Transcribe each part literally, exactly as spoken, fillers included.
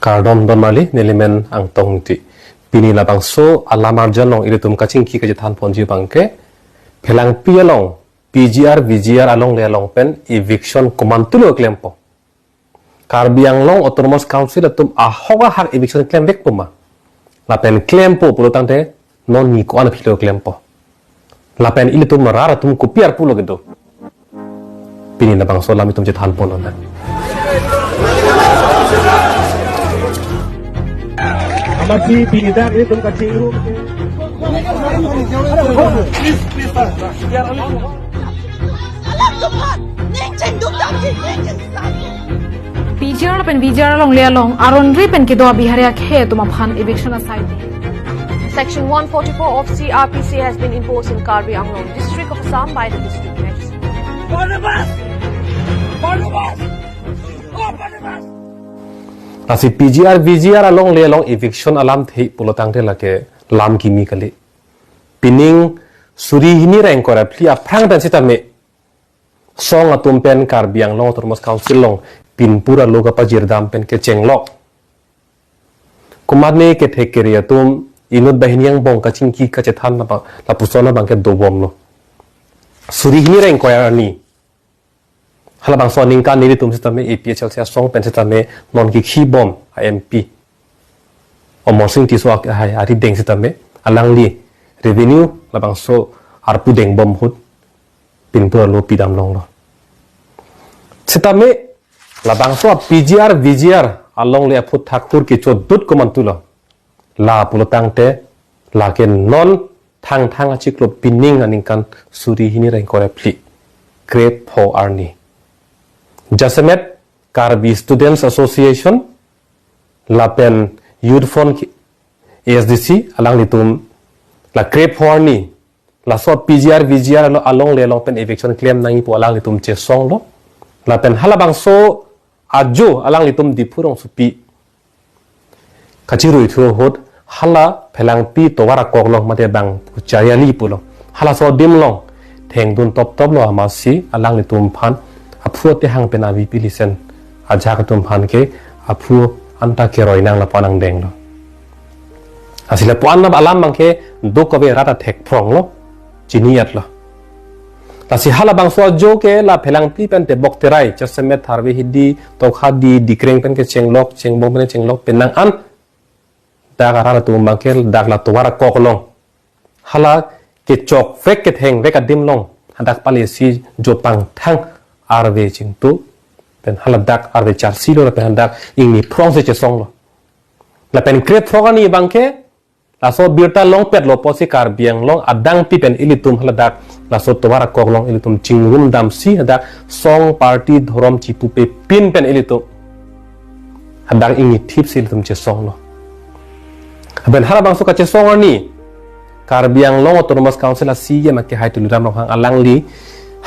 Kardom don marli, nelimen Angtong Ingti. Pini labangso alam arjan along ilitum kachingki kachethan ponji abangke, Phelangpi along P G R V G R alongle along pen eviction komantulo klempo. Karbi Anglong Autonomous Council atum ahok ahak eviction klemvekpo ma? Lapen klempo pulo tangte non ni ko-an aphi lo klempo? Lapen ilitum rat atum kopi arpu lo kedo? Pini labangso alam itum chethan ponlonang. Amatsi pini dak ilitum kachingrum. P G R pen V G R alongle along aron ri pen kedo a-Bihari akhei atum aphan eviction asai dei. Section one forty-four of C R P C has been imposed in Karbi Anglong district of Assam by the district magistrate. Barnabas! Barnabas! Oh, Barnabas! Lasi P G R V G R alongle along eviction alamthe pulo tangte lake lam kimi kali. Pining suri hini ra ingkoi ra phli aphrang pen sitame song atum pen Karbi Anglong Autonomous Council along pinpur alo kapajirdam pen kechenglok. Komatne kethek kere atum inut banghini angbong kachingki kachethan labang, lapuson abangke dobomlo. Suri hini ra ingkoi arni, halabangso aningkan nelitum sitame A P H L C asong pen sitame non kekhibom a-M P Amarsing Tisso akhei arideng sitame alangli revenue labangso arpu dengbom ahut pinpur alo pidam longlo. Sitame labangso a-P G R V G R alongle aphuthak thur kechodut komantulo? La pulo tangte lake non Thangthang achiklo pining aningkan suri hini ra ingkoi ra phli, krepho arni, jasemet Karbi Students Association lapen Youth Front A S D C alanglitum la krepho arni laso P G R V G R alo alongle along pen eviction klem nangji pu alanglitum chesonglo. Lapen halabangso ajo alanglitum Diphu rongsopi kachirui thu ahut hala Phelangpi tovar akok along mate bang Chariali pulo, halaso adim along thengdun toptoplo, amatsi alanglitum aphan aphu atehang pen avi pilisen ajak atum aphan ke aphu anta keroi nang lapu-an angdenglo. Lasi lapu-an alam abangke dokave rat athek phronglo, chini-etlo. Lasi halabangso ajo ke la Phelangpi pen Tebok Terai, jasemet Tharve Hidi, Tokhadi, Dikreng pen kechenglok, chengbong pen chenglok penang an dak arat atum abangke dak la tovar akok along hala kechokvek kethengvek adim along hadak pale si jopang thang arve chingtu pen haladak arve charsi lo pen hadak ingni phrong si chesonglo. Lapen krepho arni abangke laso birta longpetlo pusi Karbi Anglong adangpi pen ilitum haladak laso tovar akok along ilitum chingrum damsi hadak song party dhorom chipupe pin pen ilitum hadak ingni thip si ilitum chesonglo. Lapen halabangso kachesong arni Karbi Anglong Autonomous Council a-C E M akehai Tuliram Ronghang alangli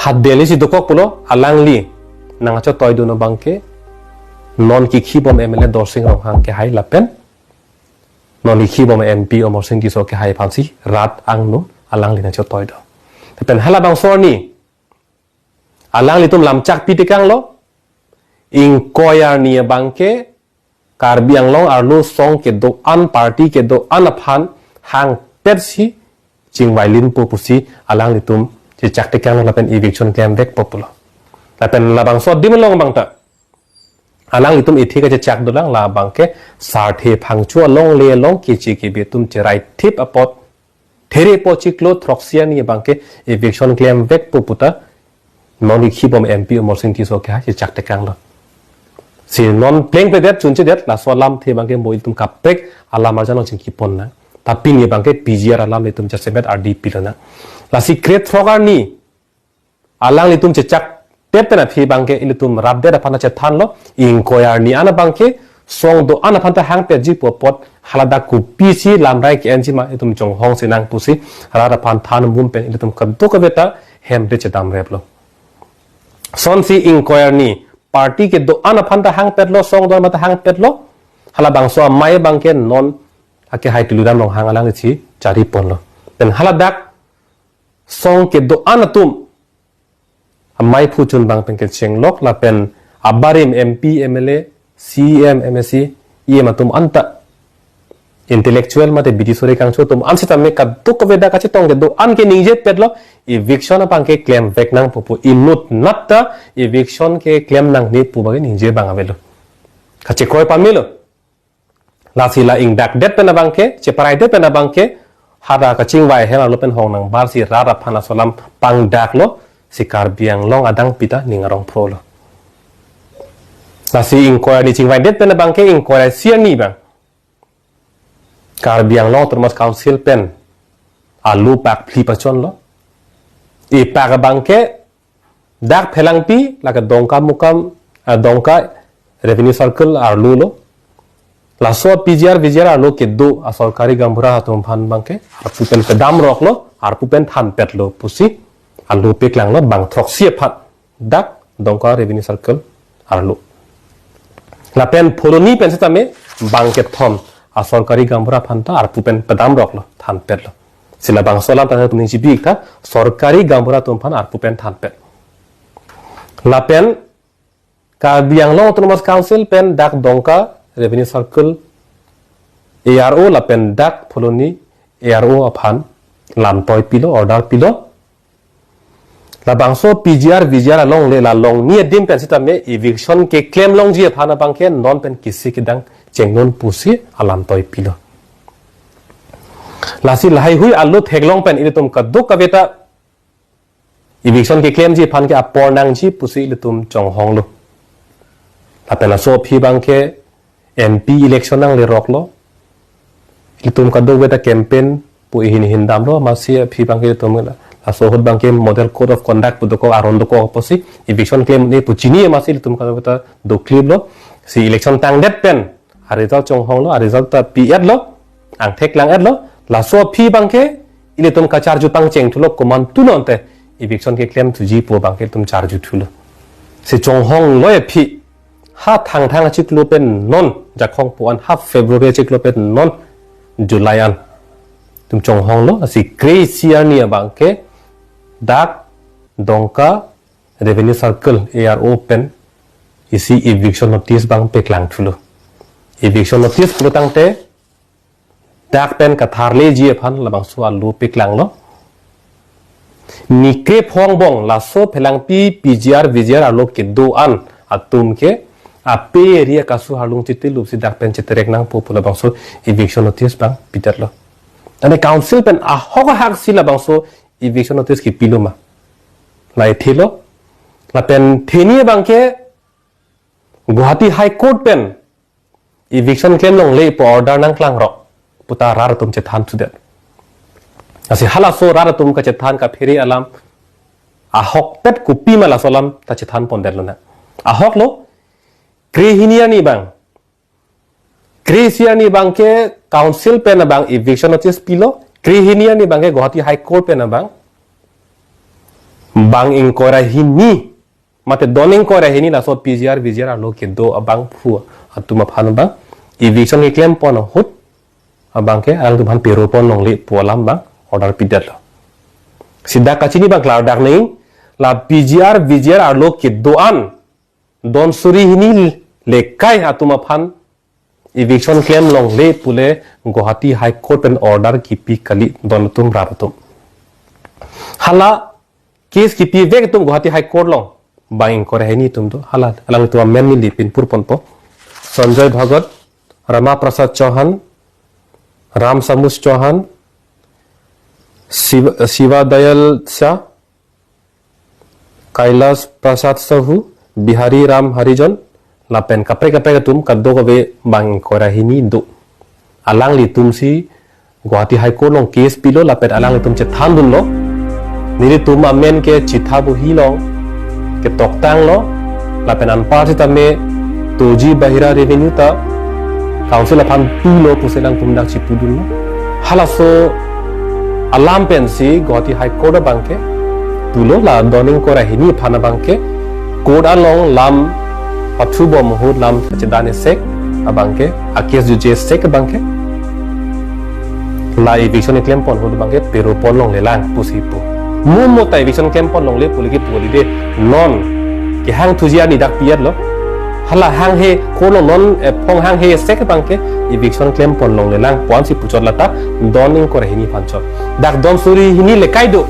ha Delhi si dokok pulo, alangli nangchotoi dun abangke non kekhibom M L A Dorsing Ronghang akehai lapen non kekhibom M P Amarsing Tisso akehai aphansi rat angno alangli nangchotoi do. Lapen halabangso arni alanglitum lamchak pitekanglo, ingkoi arni abangke Karbi Anglong arlo song kedo-an party kedo-an aphan hangpet si chingvailinpo pusi alanglitum chechaktekanglo lapen eviction klemvekpo pulo. Lapen labangso adim along abang ta alanglitum ithik kachechak dolang, la abangke Sarthe Phangcho alongle along keche kebe atum cherai thip apot therepo chiklo throksi arni abangke eviction klemvekpo puta non kekhibom M P Amarsing Tisso akehai chechaktekanglo. Si non plengpledet chunchedet laso alamthe abangke mo ilitum kaprek alam arjan along chingkipon nang. Tapi pini abangke P G R alam ilitum jasemet ardi pilonang. Lasi krepho arni alanglitum chechaktet pen aphi abangke ilitum rapdet aphan chethanlo, ingkoi arni an abangke song do-an aphan ta hangpetji pu apot haladak kopisi lamrai ke-enji ma itum chonghong sinang pusi rat aphan than mum pen ilitum kadokave ta hem de chedamreplo. Sonsi ingkoi arni party kedo-an aphan ta hangpetlo, song do-an aphan ta hangpetlo, halabangso amei abangke non akehai Tuliram Ronghang alangli si chariponlo. Pen haladak song kedo-an atum amei phu chunbang pen kechenglok lapen abarim M P, M L A, C E M, M A C, E M atum anta, intellectual mate bidi sore kangcho atum an sitame kadokave dak kachetong kedo-an ke ningjepetlo, eviction abangke klemvek nangpo pu inut natta eviction keklem nangne pu abangke ningje abang avelo. Kachekroi pamelo. Lasi la ingdakdet pen abangke, cheparaidet pen abangke, hada kachingvai hem arlo pen hong nangbar si rat aphan laso alam pangdaklo, si Karbi Anglong adang pita ning arong phrolo. Lasi ingkoi arni chingvaidet pen abangke ingkoi isi arni abang Karbi Anglong Autonomous Council pen alu pak phli pachonlo. Ipak abangke dak Phelangpi, lake Dongkamukam, ah, Dongka Revenue Circle arlo lo. Laso P G R, V G R arlo kedo asorkari gaonbura atum aphan abangke arpu pen pedamroklo, arpu pen thanpetlo pusi alu peklanglo bang throksi aphan dak Dongka Revenue Circle arlo. Lapen Phuloni pen sitame bang kethom asorkari gaonbura aphan ta arpu pen pedamroklo, thanpetlo. Si labangso alam ta ning chibi-iktha, sorkari gaonbura atum aphan arpu pen thanpet. Lapen Karbi Anglong Autonomous Council pen dak Dongka Revenue Circle A R O lapen dak Phuloni A R O aphan lamtoi pilo, order pilo. Labangso P G R, V G R alongle la longni adim pen sitame eviction keklem longji aphan abangke non pen kisi kedang chengnon pusi alamtoi pilo. Lasi lahai hui alu theklong pen ilitum kadokave ta eviction keklemji aphan ke apor nangji pusi ilitum chonghonglo. Lapen laso aphi abangke M P election nangleroklo. Ilitum kadokave ta campaign pu ihin ihin damlo, amatsi aphi abangke ilitum la, laso ahut abangke model code of conduct pu dokok, aron dokok pusi eviction klem ne pu chini, amatsi ilitum kadokave ta dokliplo. Si election tangdet pen aresult chonghonglo, aresult ta pi-etlo, angthek lang-etlo. Laso aphi abangke ilitum kacharju pangcheng thulo, komantu lo ante eviction keklem thuji pu abangke ilitum charju thulo. Si chonghonglo aphi, ha Thangthang achiklo pen non, Jakhong pu-an ha February achiklo pen non July an ilitum chonghonglo. Si kre-isi arni abangke dak Dongka Revenue Circle A R O pen isi eviction notice abang peklang thulo. Eviction notice pulo tangte dak pen katharleji aphan labangso alu peklanglo. Ni krephongbong laso Phelangpi P G R V G R arlo kedo-an atum ke ape area kasu harlung chitilup si dak pen cheterek nangpo pu labangso eviction notice abang pidetlo. Ane council pen ahok ahak si labangso eviction notice kipilo ma? Lahai thelo. Lapen theni abangke Guwahati High Court pen eviction klem longle pu order nangklangrok pu ta rat atum chethan thudet. Lasi halaso rat atum kachethan kaphere alam ahokpet kopima laso alam ta chethan pondetlo na. Ahoklo, kre-hini arni abang, kre-isi arni abangke council pen abang eviction notice pilo, kre-hini arni abangke Guwahati High Court pen abang, bang ingkoi ra hini mate don ingkoi ra hini laso P G R V G R arlo kedo abangphu atum aphan abang eviction keklem pon ahut abangke alangtum aphan pero pon longle pu alam abang order pidetlo. Si dak kachini abang klardak nangji, la P G R V G R arlo kedo-an don suri hini lekai atum aphan eviction klem longle pule Guwahati High Court pen order kipi kali don atum rat atum. Hala case kipivek atum Guwahati High Court along bang ingkoi ra hini atum do. Hala alangtum amen neli pinpur ponpo. Sanjay Bhagat, Rama Prasad Chauhan, Ram Samus Chauhan, Shiva, Shiva Dayal Shah, Kailash Prasad Sahu, Bihari Ram Harijan, lapen kaprek kaprek atum kadokave bang ingkoi ra hini do. Alanglitum si Guwahati High Court along case pilo lapen alanglitum chethandunlo. Nelitum amen ke chitha bohi along ketoktanglo lapen anpar sitame toji bahira revenue ta council aphan pulo pusi alangtum dak chipudunlo. Halaso alam pensi Guwahati High Court abangke pulo la don ingkoi ra hini aphan abangke court along lam pathubom ahut, lam chedan isek abangke, a case juje isek abangke, la eviction keklem pon ahut abangke pero pon longlelang pusi pu. Mo mo ta eviction klem pon longle pu lagi pu lide, non kehang thuji arni dak pi-etlo. Hala hanghe kono non, eh, phong hanghe sek abangke eviction klempon longlelang pu ansi puchot lata don ingkoi ra hini aphan chot. Dak don suri hini lekai do.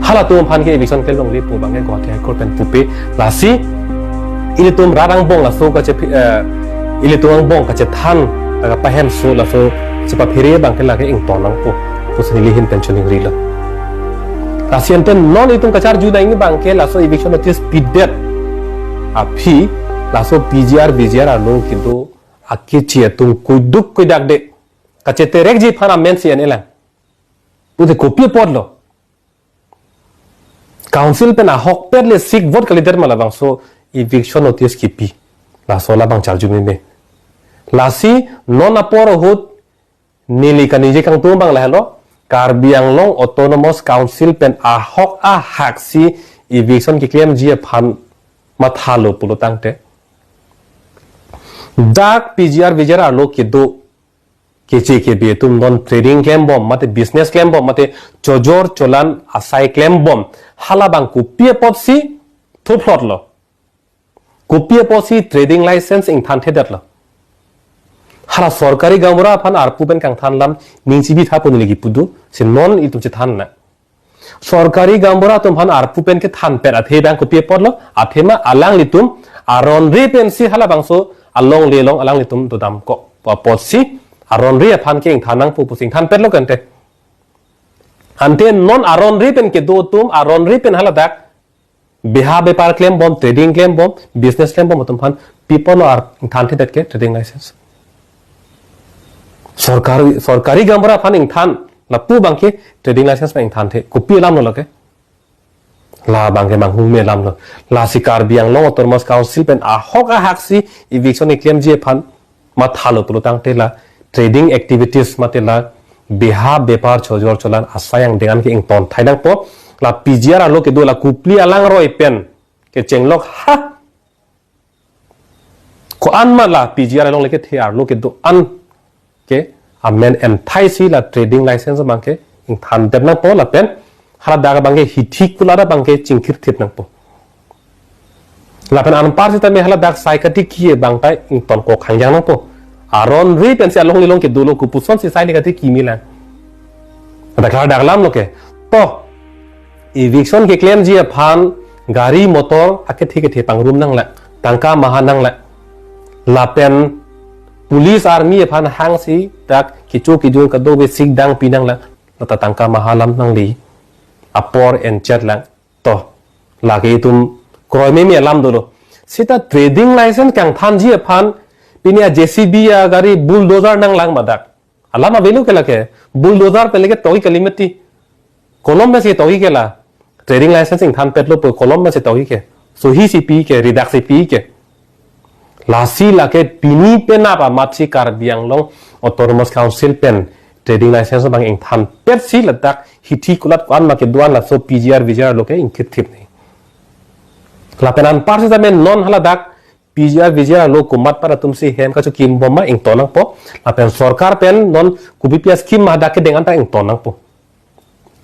Halatum aphan ke eviction klem longle pu abangke Guwahati High Court pen pupe, lasi ilitum rat angbong laso kache, eh, ilitum angbong kachethan, kapahemso laso chepaphere abangke lake ington nangpo pusi neli ahin pen choningrilo. Lasi ante non itum kacharju nangji abangke laso eviction notice pidet aphi laso P G R, V G R arlo kedo akeche atum kuiduk kuidakde kacheterekji aphan amen si en-elang. Pute kopi apotlo? Council pen ahokpet le sik vote kalidet ma labangso eviction notice kipi. Laso labang charju meme. Lasi non apor ahut neli kaningje kangtung abang lahelo, Karbi Anglong Autonomous Council pen ahok ahaksi eviction keklemji aphan mathalo pulo tangte, dak P G R V G R arlo kedo keche kebe atum non trading klembom mate business klembom mate chojor cholan asai klembom, halabang kopi apotsi thuphlotlo? Kopi apotsi trading license ingthan thedetlo? Hala sorkari gaonbura aphan arpu pen kangthan alam ning chibi tha pu neli kipu do, si non itum chethan nang. Sorkari gaonbura atum aphan arpu pen kethanpet athe abang kopi apotlo? Athema alanglitum aronre pensi halabangso alongle along alanglitum dodamkok apotsi aronre aphan ke ingthan nangpo pusi ingthanpetlo kante. Ante non aronre pen kedo atum, aronre pen haladak beha bepar klembom, trading klembom, business klembom atum aphan pi apotlo ar ingthan thedet ke trading license? Sorkari, sorkari gaonbura aphan ingthan, lapu abangke trading license ma ingthanthe. Kopi alamlo lake? Labangke manghumeme alamlo. Lasi Karbi Anglong Autonomous Council pen ahok ahaksi eviction keklemji aphan mathalo pulo tangte la trading activities mate la beha bepar chojor cholan asai angdeng an ke ington thai nangpo. La P G R arlo kedo la kopli alangroi pen kechenglok ha ko-an ma la P G R along leke the arlo kedo an ke amen enthai si la trading license abangke ingthandet nangpo lapen haladak abangke hithi kulat abangke chingkirthip nangpo. Lapen anpar sitame haladak sai katiki abang ta ingtonkok hangjang nangpo. Aronre pensi alongle along kedolo, kopusonsi sai le katiki milang. Dak haladak alamlo ke. To, eviction keklemji aphan gari motor akethe kethe pangrum nanglang, tangka maha nanglang. Lapen police army aphan hangsi dak kecho kejun kadokave sik dang pi nanglang. Lata tangka maha alam nangli. Apor enchet lang. To, lake itum kroimeme alam dolo. Seta trading license kangthanji aphan pini a J C B agari bulldozer nanglang ma dak? Alam avelo ke lake? Bulldozer pen leke togi kali mati. Kolom pensi togi ke la. Trading license ingthanpetlo pu kolom pensi togi ke? Sohi si pi ke, ridak si pi ke? Lasi lake pini penap amatsi Karbi Anglong Autonomous Council pen trading license abang ingthanpetsi ladak hithi kulat ko-an ma kedo an laso P G R V G R arlo ke ingkirthip nangji. Lapen anpar sitame non haladak P G R V G R arlo komat pada atumsi hem kachokimbom ma ington nangpo. Lapen sorkar pen non kopi pi a-scheme ma hadak kedeng an ta ington nangpo.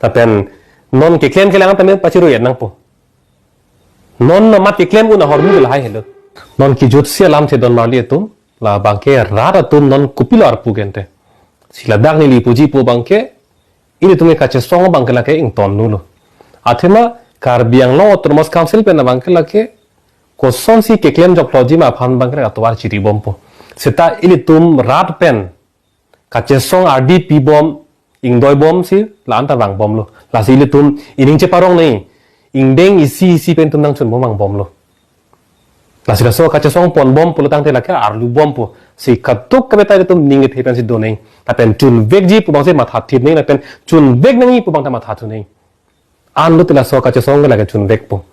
Lapen non keklem kelang an tame pachirui-et nangpo. Non amat keklem un ahormu ke lahai helo. Non kejutsi alam thedon marli atum, labangke rat atum non kopilo arpu kente. Si ladak neli puji pu abangke, ilitum ke kachesong abangke lake ingtonlo. Athema Karbi Anglong Autonomous Council pen abangke lake kosonsi keklem jokloji ma aphan abangke atovar chiribompo. Seta ilitum rat pen kachesong ardi pibom, ingdoibomsi la-an ta vangbomlo. Lasi ilitum ining cheparong nangji, ingdeng isi isi pen itum nangchunbom vangbomlo. Lasi laso kachesong ponbom pulo tangte lake arlubompo. Si katuk kabetai ilitum ning kethe pensi do nangji. Lapen chunvekji pu abangsi mathathip nangji, lapen chunvek nangji pu abang ta mathathu nangji. Anlo te laso kachesong ke lake chunvekpo.